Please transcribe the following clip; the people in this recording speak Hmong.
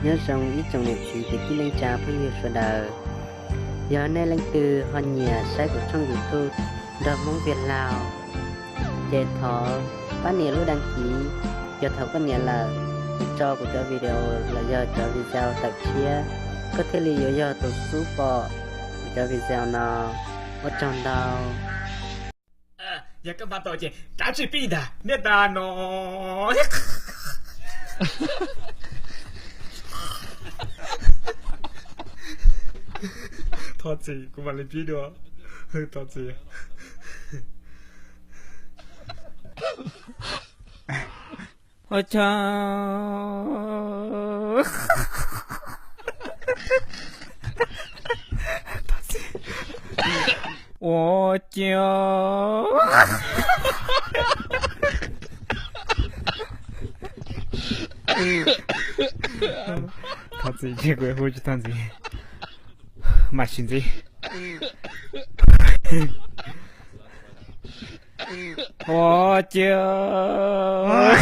Nyob zoo ib tsoom niam txiv kwv tij neej tsa phooj ywg sawv daws. Yog nej leej twg ho nyiam saib kuv tshooj YouTube Nrog Hmoob Vias Laug, ces thov pab nias lub đăng ký. Yog thaum koj nias lawm, koj tso kuv cov video los yog cov video tawm tshiab, koj thiaj li yuav yog tus xub pom kuv cov video no. Ua tsaug ntau. Yog koj npaj tau ces kav tsij pib ntag, niaj tas no. Thov txim, kuv mam li pib dua. Thov txim. Ua cas, ua cas, thov txim, kuv hu tsis tau ntxiv, mam sim ntxiv. Ua cas.